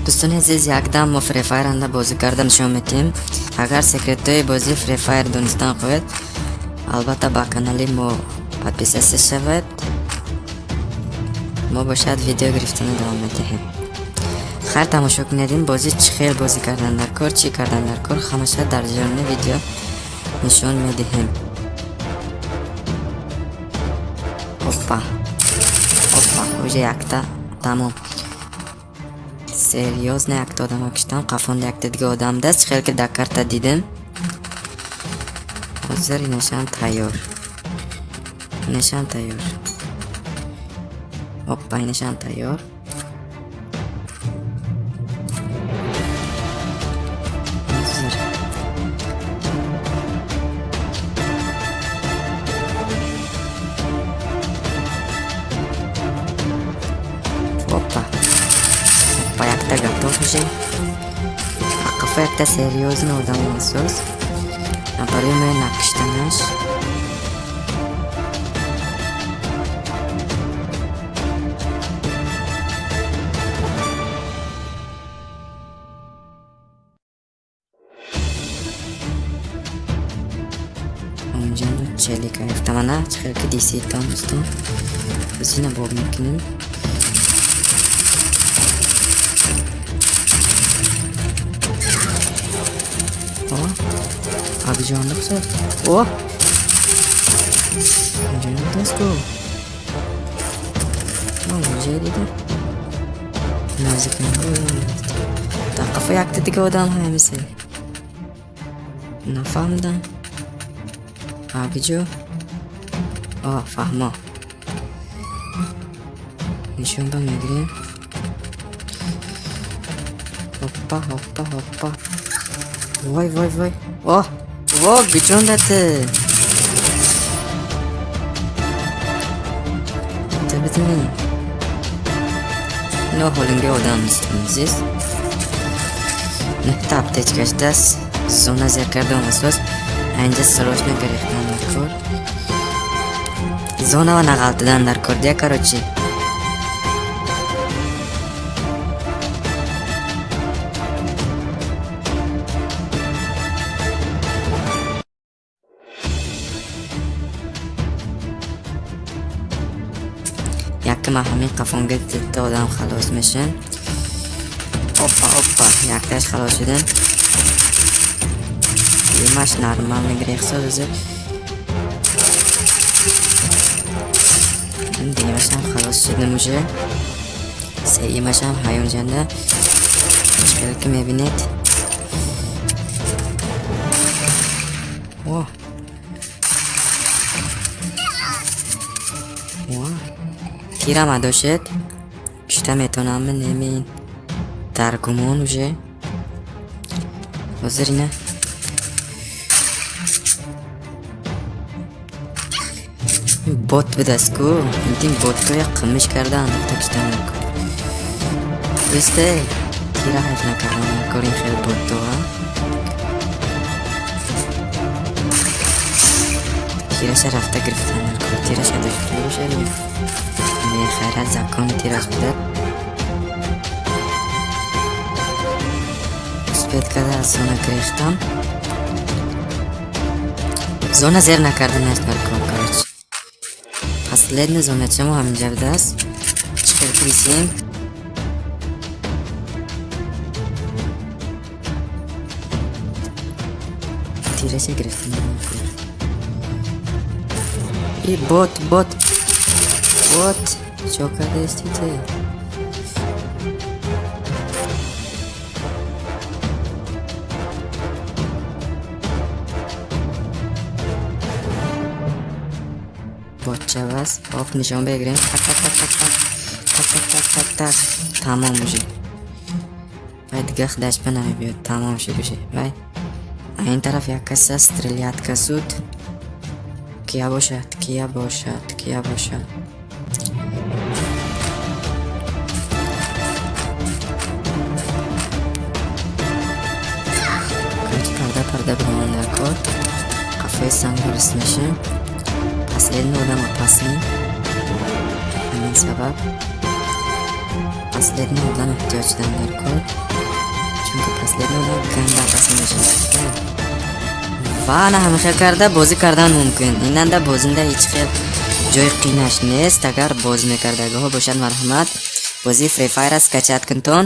Дӯстони азиз, якдам мо Free Fire анда бозӣ карда нишон медиҳем. Агар секретҳои бозии Free Fire донистан хоҳед, албатта ба канали мо подписаться шавед. Мо бошад видео гирифтана давом медиҳем. Хайр, тамошо кунед, ин бозӣ чӣ хел бозӣ кардан дар кор, чӣ кардан дар кор, ҳамаша дар ҷараёни видео нишон медиҳем. Опа, опа, уже якта тамом. Серьёзно, якта одама киштам, қафонда якта дига одам даст, хел ки дар карта дидем. Ҳозир инашам тайёр, инашам тайёр. Опа, инашам тайёр. Ҳозир опа, опа, якта готов уже. Қафо якта серьёзный одам омадсоз, барои мо накиштанаш. Онҷану челика гирифтам, ана чӣ хел ки диситон, дӯстон, бозина боб мекунем. О, абиҷон духтар. О, инҷо дасту. Инҷа дида. Назикан. Дар қафо якта дига одам ҳамисе. Нафаҳмидам. Абиҷо? О, фаҳмо. Нишон ба мегирем. Опа, опа, опа. Вой, вой, вой. О, во, биҷондате. Та бидини. Но ҳолинги одам дӯстони азиз. Нӯҳта аптечкаш даст. Зона зер карда омадсоз. Инҷа срочно гирифтан дар кор. Зонава нағалтидан дар кор дия, короче. Якма ҳамин қафонга дитта одам халос мешин. Опа, опа, якташ халос шудем. Юмаш нормально гирехсоз ҳозир. Дигамашам халос шудем уже. Сеюмашам ҳаёнҷанда. Чӣ хел ки мебинед. О. О. Тирам адошед. Кишта метонам немин. Дар гумон уже. Ҳозир ина бот будаст ку, интин ботҳоя қимиш карда андохта киштан кор. Дӯсте, тира ҳайф накардан кор ин хел ботҳоа. Тираша рафта гирифтан кор, тираша дошта бошад. Бехайрат закони тираш буда. Успеть карда аз зона гирифтам. Зона зер накарданаш дар кор, короче. Последний зоначамо ҳаминҷа будааст. Чӣ хел кирисем? Тираша гирифтам. И бот, бот. Бот. Чо кардаистите? Ботчавас. Оф, нишон бегирем. Так, так, так, так, так. Так, так, так, так, так. Тамом уже. Вай дига худаш ба намебиёд. Тамом шуд уже. Вай. А ин тараф як каса стрелять касуд. Кия бошад, кия бошад, кия бошад. Короче, парда парда бироман дар кор. Қафои санг рис мешем. Последний одам опасный. Ҳамин сабаб. Последний одам эҳтиёҷ дорам дар кор, чунки последний одам ганда паса мешавад. Ва ана ҳамихел карда бозӣ кардан мумкин. Инанда бозинда ҳеҷ хел ҷои қийнаш нест. Агар боз мекардагиҳо бошад, марҳамат, бозии Free Fire скачать кунтон.